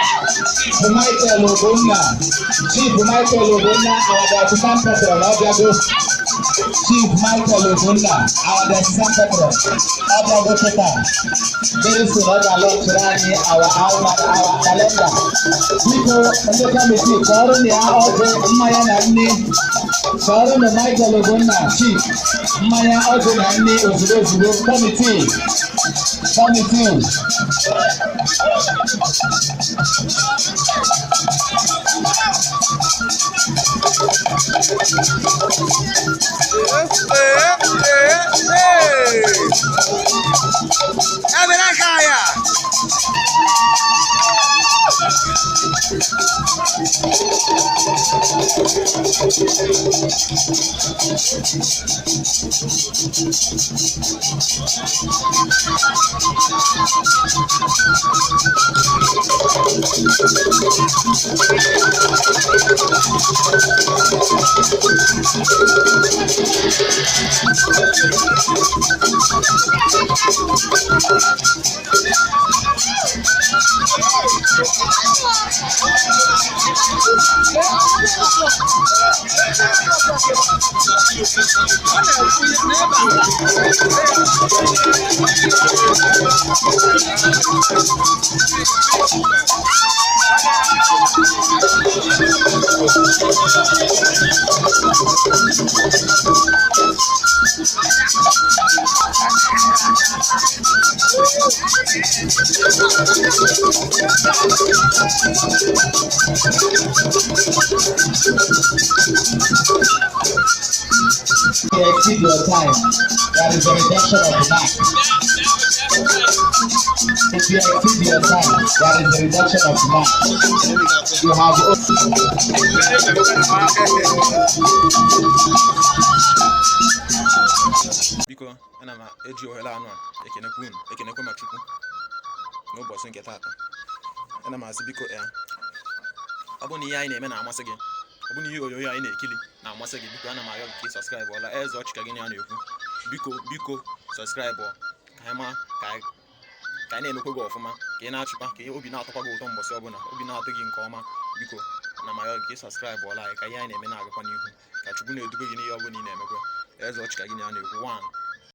Michael Ogbonna, Chief Michael Ogbonna, our assistant patron, Ọbịago. Chief Michael Ogbonna, our assistant patron, Ọbịago kịta. Very soon ọ ga-alọchiri anyị our calendar. Biko, ndị committee, kọọrọ na ya ọjị, mmanya na nri. Kọọrọ na Michael Ogbonna, Chief, mmanya, ọjị na nri ozugbo ozugbo. Committee, committee. Ee, ee, ee. Ebere aka ya. You exceed your time, there is a reduction of mark. If you exceed your time, there is a reduction of mark. You have Biko, ana m eji ohere anụ a ekenekwa unu, ekenekwa ma Chukwu n'ụbọchị nke taata. Ana m asị, biko, ya ọ bụ na ihe anyị na-eme na-amasị gị, ọ bụ na ihe onyonyo anyị na-ekiri na-amasị gị, biko, ana m arịọ gị ka ị subscribe ọla. Eze ọchị ka gị na ya na-ekwu. Biko, biko, subscribe ka anyị ma ka anyị na-emekwa gị ọfụma, ka ị na-achịkwa, ka obi na-atọkwa gị ụtọ mbọsị ọbụla, obi na-atọ gị nke ọma. Biko, ana m arịọ gị ka ị subscribe ọla anyị, ka ihe anyị na-eme na-agakwa n'ihu, ka Chukwu na-edube gị n'ihe ọbụla ị na-emekwa. Eze ọchị ka gị na ya na-ekwu. One.